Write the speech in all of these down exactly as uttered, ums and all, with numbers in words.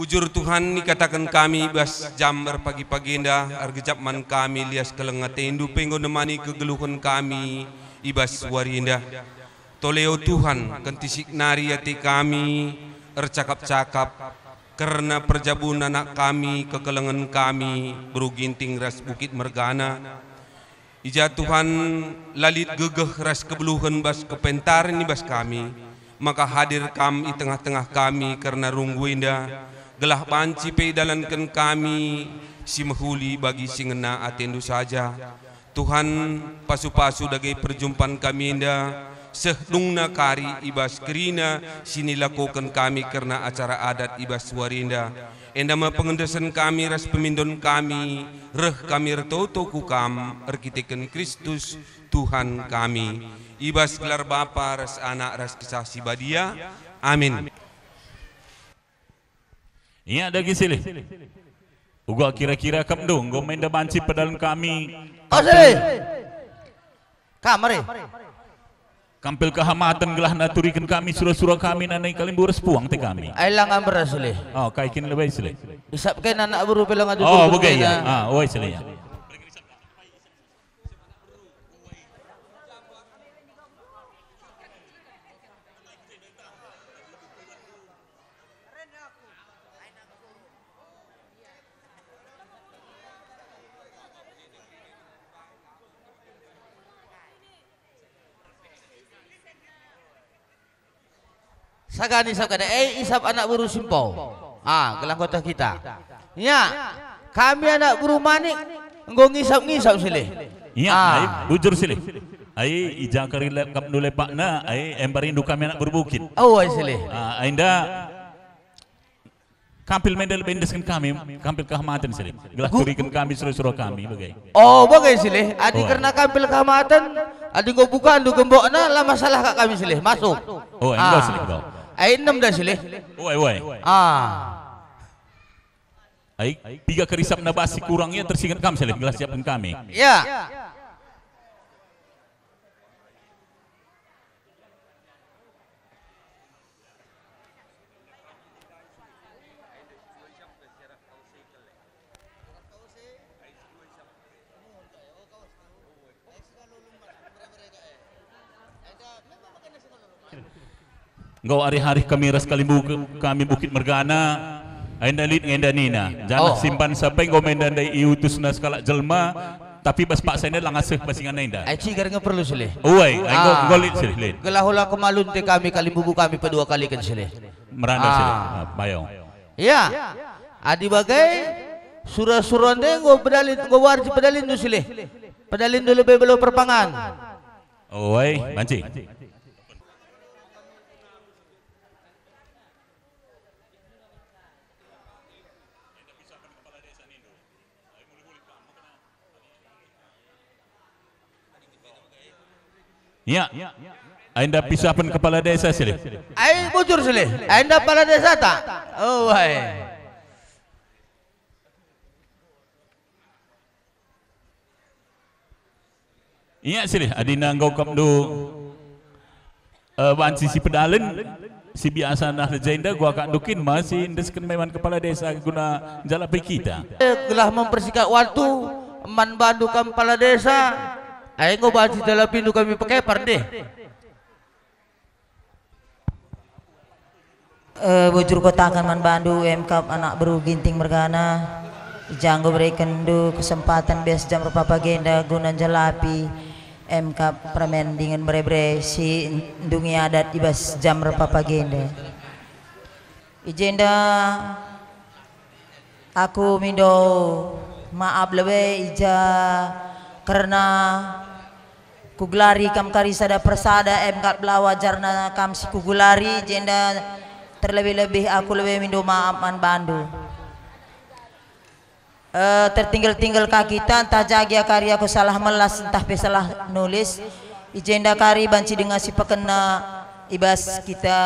Bujur Tuhan, ikataken kami i bas jam erpagi-pagi enda, ergejap man kami lias keleng atendu pe enggo nemani kegeluhen kami i bas wari enda. Tole, o Tuhan, kentisik nari ate kami ercakap-cakap kerna perjabun anak kami, kekelengen kami, Beru Ginting ras Bukit Mergana. I ja Tuhan la lit gegeh ras kebeluhen bas kepentaren i bas kami, maka hadir Kam i tengah-tengah kami kerna runggu enda, gelah banci pe idalanken kami si mehuli bagi si ngena atendu saja. Tuhan, pasu-pasu dage perjumpan kami enda, seh dungna kari i bas kerina si nilakoken kami kerna acara adat i bas wari enda. Enda me pengendesen kami ras pemindon kami, reh kami ertoto ku Kam erkiteken Kristus, Tuhan kami. I bas gelar Bapa ras Anak ras Kesah Si Badia. Amin. Ia dage silih. Uga kira-kira kam do enggo menda banci pedalen kami. Oh, silih. Kam, mari. Kampil kehamaten gelah naturiken kami sura-sura kami nanai kalimbubu ras puang ate kami. Ai langa mberas, silih. Oh, kai kin lebe, silih. Isap kai anak beru pe langa. Oh, bage ia. Ah, oi, silih ia. Sagani isap kada, eh, isap anak beru Simpo. Ah, gelah kota kita. Ya, kami anak beru Manik enggo ngisap-ngisap, silih. Ia, ah, ai, bujur, silih. Ai, i ja kari le-, kam nule pakna, ai, embar indu kami anak beru Bukit. Oh, ai, silih. Ah, ai enda kampil menda lebe endesken kami, kampil kehamaten, silih. Gelah turiken kami sura-sura kami, bage. Oh, bage, silih. Adi kerna kampil kehamaten, adi enggo bukandu gembokna, la masalah kap kami, silih. Masuk. Oh, enggo, ah, silih, enggo. Ai, enem dah, silih. Oi, oi. Ah. Ai, piga kari isapna bas si kurang ia tersinget kam, silih, gelah siapken kami. Ya. Enggo arih-arih kami ras kalimbubu kami Bukit Mergana, enda lit nge enda nina, janah, oh, simpan sapai enggo menda ndai iutusna sekalak jelma, tapi bas paksa enda langa seh bas ingan enda. Ai cigar nge perlu, silih. Uai, ai enggo, ah, enggo lit, silih, lit. Gelah ola kemalun ate kami kalimbubu kami pedua kaliken, silih. Merana, ah, silih. Ah, bayo. Ya. Adi bage, sura-sura ndai enggo pedalin, enggo banci pedalinndu, silih. Pedalinndu lebe belo perpangan. Oi, banci. Ya. Enda pisahken kepala desa, silih. Ai bujur, silih. Enda kepala desa ta? Oh, ai. Ia, silih, adina enggo kam ndu, eh, banci si pedalen, si biasa nah jenda gua kak ndukin ma si endesken meman kepala desa guna njalapi kita. Eh, gelah mempersingkat waktu, man bandu kam kepala desa, ai enggo banci jalapindu kami pekepar deh. Eh, bujur kutaken man bandu, emkap anak beru Ginting Mergana, i ja enggo berekenndu kesempaten bas jam erpagi enda guna njalapi emkap permen dingen bere-bere si ndungi adat i bas jam erpagi enda. I jenda aku mindo maap lebe i ja kerna kugelari kam kari sada persada, emkap la wajarna kam si kugelari, jenda terlebih-lebih aku lebe mindo maap man bandu. Eh, tertinggel-tinggel ka kita, ntah ja gia kari aku salah melas, ntah pe salah nulis. I jenda kari banci denga si pekena i bas kita,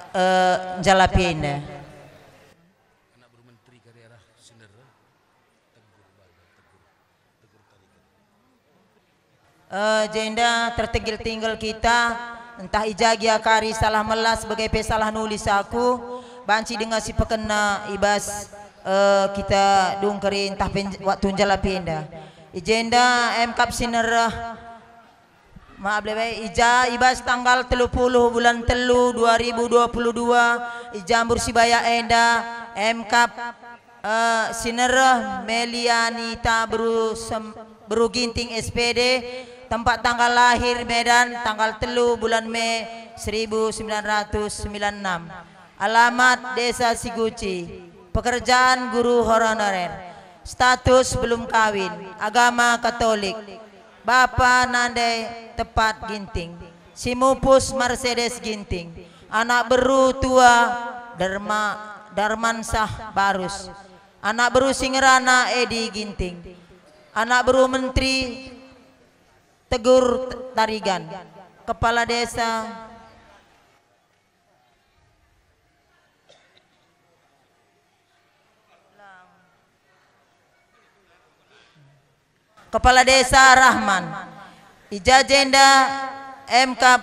eh, njalapi enda. Anak beru menteri kari arah si ndereh, tegur bana, tegur, tegur tariken. Eh, jenda tertinggel-tinggel kita, ntah i ja gia kari salah melas, bage pe salah nulis aku, banci denga si pekena i bas, eh, kita dungkeri ntah pe waktu njalapi enda. I jenda emkap si nereh, maaf lebe, i ja, i bas tanggal telu puluh bulan telu dua ribu dua puluh dua, i Jambur Sibaya enda, emkap, eh, si nereh Melianita Beru Sem-, Beru Ginting S P D, tempat tanggal lahir Medan, tanggal telu bulan Mei seribu sembilan ratus sembilan enam. Alamat Desa Siguci. Pekerjaan guru honorer. Status belum kawin. Agama Katolik. Bapa nande tepat Ginting. Si mupus Mercedes Ginting. Anak beru tua Derma, Darmansah Barus. Anak beru si ngerana Edi Ginting. Anak beru menteri Tegur Tarigan. Kepala desa Kepala Desa Rahman. I ja jenda emkap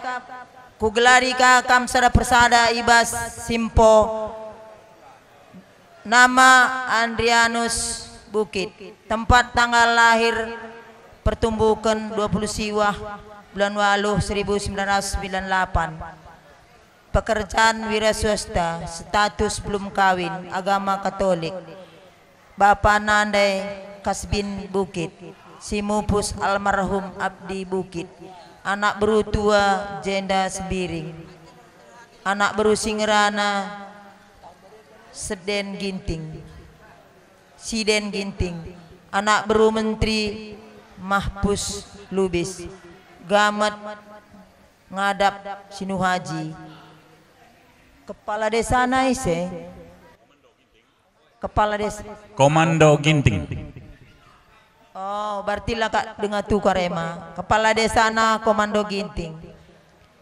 kugelari ka kam sada persada i bas simpo. Nama Andrianus Bukit. Tempat tanggal lahir pertumbuken dua puluh siwah bulan waluh seribu sembilan ratus sembilan delapan. Pekerjaan wira swasta, status belum kawin, agama Katolik. Bapa nande Kasbin Bukit, si mupus almarhum Abdi Bukit, anak beru tua Jenda Sembiring, anak beru si ngerana Seden Ginting, Siden Ginting, anak beru menteri Mahpus Lubis, Gamet ngadap Sinuhaji. Kepala desana ise? Kepala desa. Komando Ginting. Oh, berarti la kak denga tukar ema. Kepala desana Komando Ginting.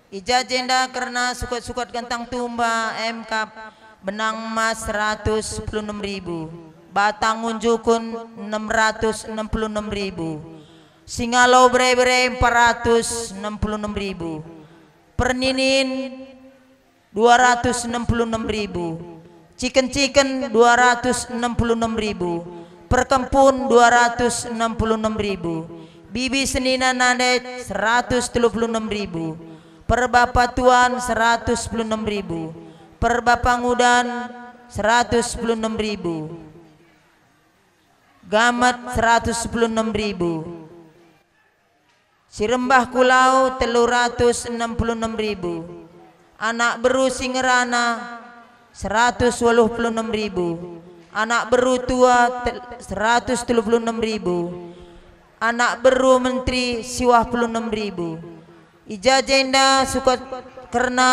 I ja jenda kerna sukat-sukat gentang tumba, emkap benang emas seratus sepuluh enam ribu, batang unjukun enam ratus enam puluh enam ribu, singalo bere-bere empat ratus enam puluh enam ribu, perninin dua ratus enam puluh enam ribu, ciken-ciken dua ratus enam puluh enam ribu, perkempun dua ratus enam puluh enam ribu, bibi senina nande seratus telu puluh enam ribu, perba patuan seratus sepuluh enam ribu, perba pangudan seratus sepuluh enam ribu, gamet seratus sepuluh enam ribu. Si rembah kulau telu ratus enam puluh enam ribu, anak beru si ngerana seratus waluh puluh enam ribu, anak beru tua tel-, seratus telu puluh enam ribu, anak beru menteri siwah puluh enam ribu. I ja jenda sukat kerna,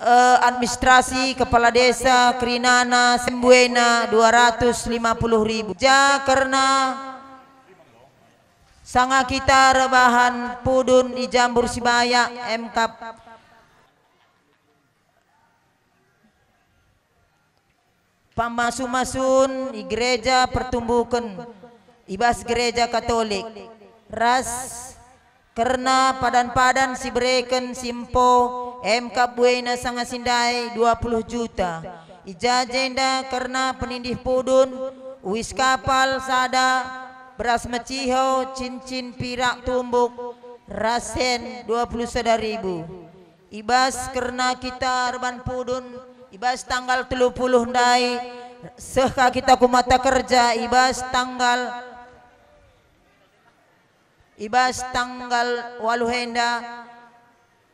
eh, administrasi kepala desa kerinana sembuena dua ratus lima puluh ribu. Ja kerna sanga kita rebahan pudun i Jambur Sibaya, emkap pamasu-masun i gereja pertumbuken i bas gereja Katolik, ras kerna padan-padan si bereken si empo, emkap buena sanga si ndai dua puluh juta. I ja jenda kerna penindih pudun, uis kapal sada, beras meciho, cincin pirak tumbuk, ras sen dua puluh sada ribu. I bas kerna kita erban pudun, i bas tanggal telu puluh ndai, seh ka kita ku mata kerja, i bas tanggal, i bas tanggal waluh enda,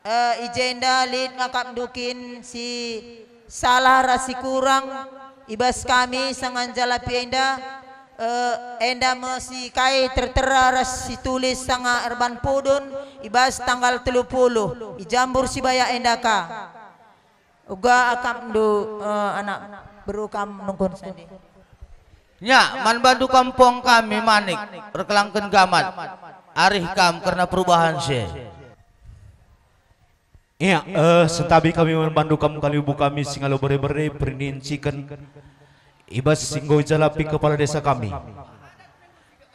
eh, i jenda lit ngakapndu kin si salah ras si kurang i bas kami sanga njalapi enda, eh, enda me si kai tertera ras si tulis sanga erban pudun i bas tanggal telu puluh i Jambur Sibaya enda ka. Uga akapndu, eh, anak beru kam nungkun sande. Nya, man bandu kampung kami Manik, erkelangken gamat, arih kam kerna perubahan si. Ia, eh, sentabi kami man bandu kam kalimbubu kami si ngalo bere-bere, perinin ciken, i bas si enggo ijalapi kepala desa kami.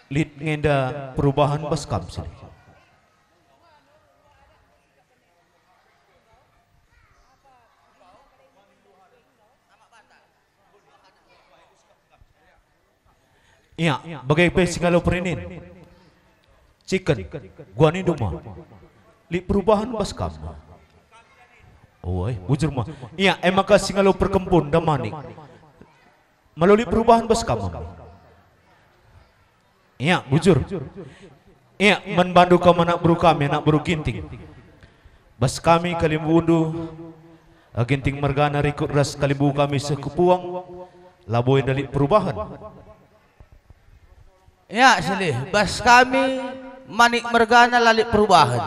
Lit ngenda perubahan bas kam sini. Ia, bage pe si ngalo perinin. Ciken, guanindu ma. Lit perubahen bas kam. Ue, bujur ma. Ia, e maka si ngalo perkempun damanik. Malo lit perubahen bas kam. Ia, bujur. Ia, man bandu kam anak beru kami, anak beru Ginting. Bas kami kalimbundu, eh, Ginting mergana rikut ras kalimbu kami seh ku puang, labo enda lit perubahen. Ya, silih. Bas kami, Manik mergana la lit perubahen.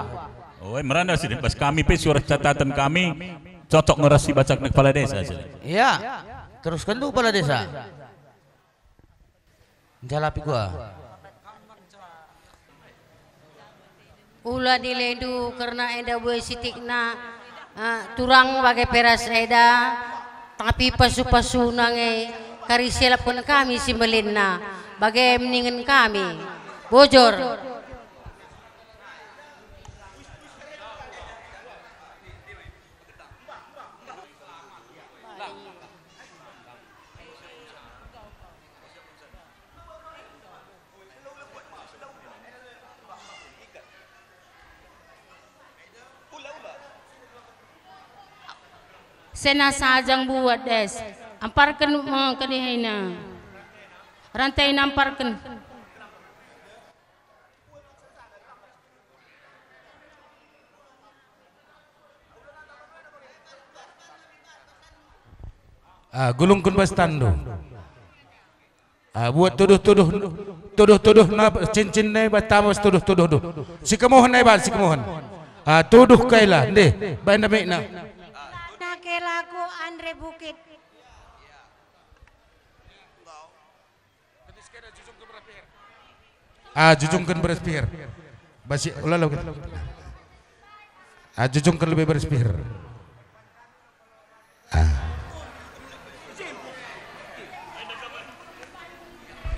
Oi, merana silih. Bas kami pe surat catatan kami, cocok nge ras si bacakna kepala desa, silih. Ya, terusken tu kepala desa. Njalapi gua. Ula dilendu kerna enda bue sitikna, eh, turang bage pe ras eda, tapi pasu-pasuna nge kari si elapken kami si mbelinna, bage me ningen kami. Bujur. Sena sajang buat des. Amparken, eh, kedihina. Rantaina amparken. Ah, gulungken bas tandu. Ah, buat tuduh-tuduh, tuduh-tuduh na cincin nai bas tama tuduh-tuduh. Sikemuhen nai bas, sikemuhen. Ah, tuduh kai la, ndeh, bain damikna. Na ke laku Andre Bukit. Ah, jujungken beras pihir. Basi, ulala kita. Ah, jujungken lebe beras pihir. Ah.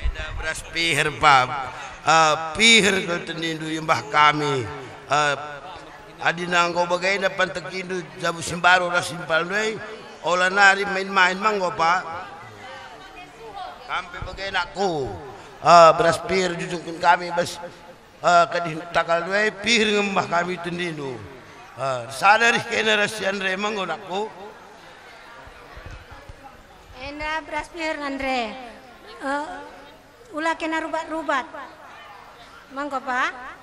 Enda beras pihir, Pap. Ah, pihir kal tendindu iembah kami. Ah, Adi nangko bagenda pantekindu jabu si mbaru ras si mpal ndai, ola nari main-main ma enggo, Pak. Kam pe bage nakku. Ah, beras pihir jujungken kami bas, ah, kedih takal ndai, pihir ngembah kami tendindu. Ah, sada rih kena ras si Andre ma enggo nakku. Enda beras pihir Andre. Eh, ula kena rubat-rubat. Ma enggo, Pak.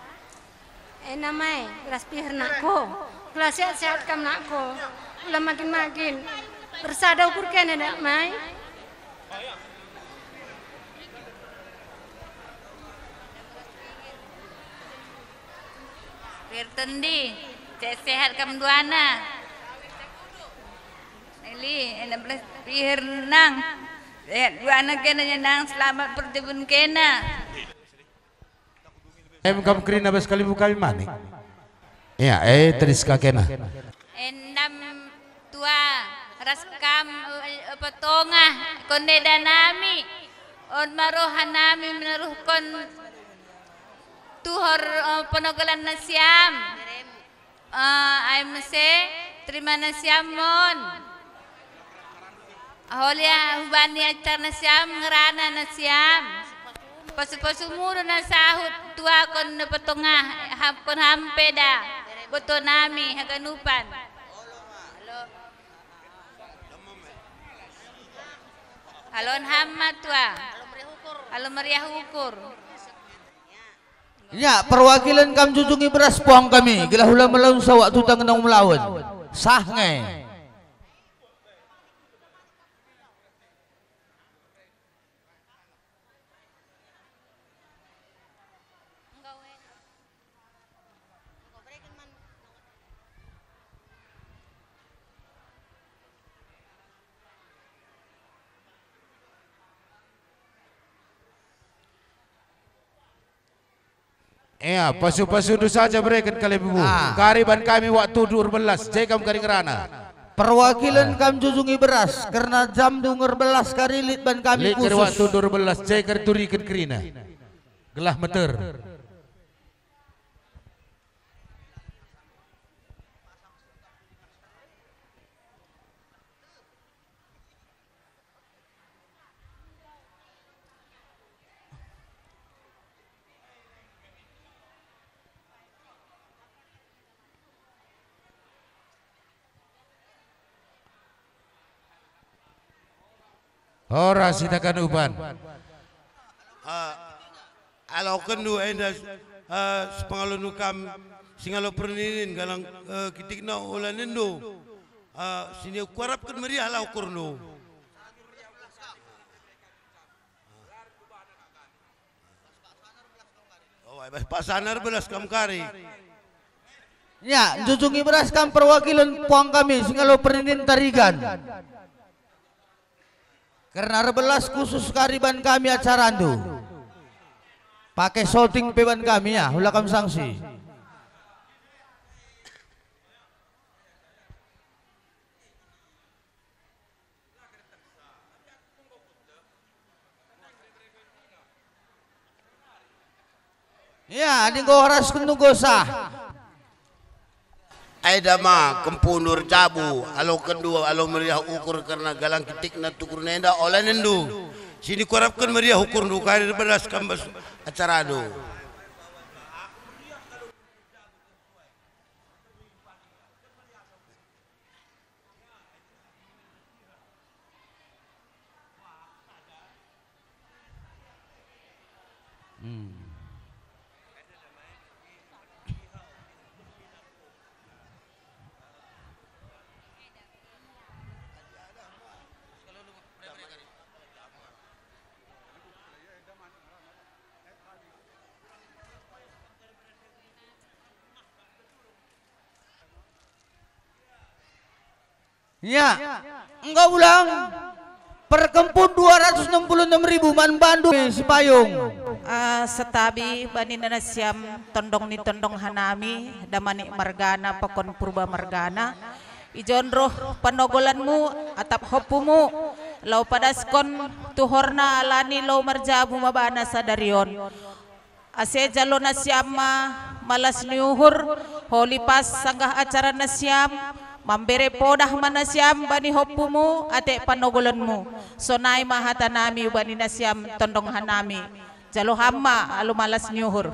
Ena mai, beras pihir nakku. Gelah sehat-sehat kam nakku. Ula magin-magin. Bersada ukur kena dak mai. Pihir tendi, sehat-sehat kam duana. Eli, ena beras pihir nang. Sehat duana kena nyenang, selamat perjabun kena. Em kam kerina bas kalimbubu kami Manik. Ia, e, tedis ka kena. Endam tua, ras kam, e, e, petongah, kondeda nami, on ma roha nami meneruhkon tuhor, e, penogelan nasiam. Eh, ai mese, terima nasiam mon. Aholia hubani acar nasiam, ngerana nasiam. Pasu-pasu muru na sahut tuakon ne petongah, hapkon hampe da. Boto nami haganupan. Alon hamma tua. Alon meriah ukur. Ya, perwakilen kam jujungi beras puang kami, gelah ula melaun sawak tuta ngenong melaun. Sah nge. Ea, pasu-pasundu saja bereken kalimbubundu. Ah. Kari ban kami waktundu erbelas, je kam kari ngerana. Perwakilen kam jujungi beras, kerna jamndu ngerbelas kari lit ban kami khusus. Lit kari waktundu erbelas, je kari turiken kerina. Gelah meter. Horas itakan uban. Ah, alokenndu enda, ah, sepengalondu kam singalo perninin galang, eh, kitikna olanenndu. Ah, sini kuarapken meriahlah ukurndu. Oh, eh, Pak Sanar belas kam kari. Ya, njujungi beras kam perwakilen puang kami singalo perninin Tarigan. Kerna erbelas khusus kari ban kami acarandu. Pake shooting pe ban kami ya, ula kam sangsi. Ya, adi enggo horas kenndu gosa. Ai dama kempundur jabu, alokenndu alo meriah ukur kerna galang kitikna tukur nenda olanenndu. Sini kuarapken meriah ukurndu kari erbelas kam bas acarandu. Hmm. Ya, enggo ulang perkempun dua ratus enam puluh enam ribu man bandu si payung. Ah, setabi bani nasiam tondong ni tondong hanami, Damanik mergana, pakon Purba mergana. Ijon roh panogolanmu, atap hoppumu, lau padaskon tuhorna alani lau merjabu mabana sadarion. Ase jalo nasiam ma malas ni uhur, holi pas sanggah acara nasiam, mambere podah ma nasiam bani hoppumu ate panogolenmu. Sonai ma hata nami bani nasiam tondong hanami. Jalo ham ma alu malas ni uhur.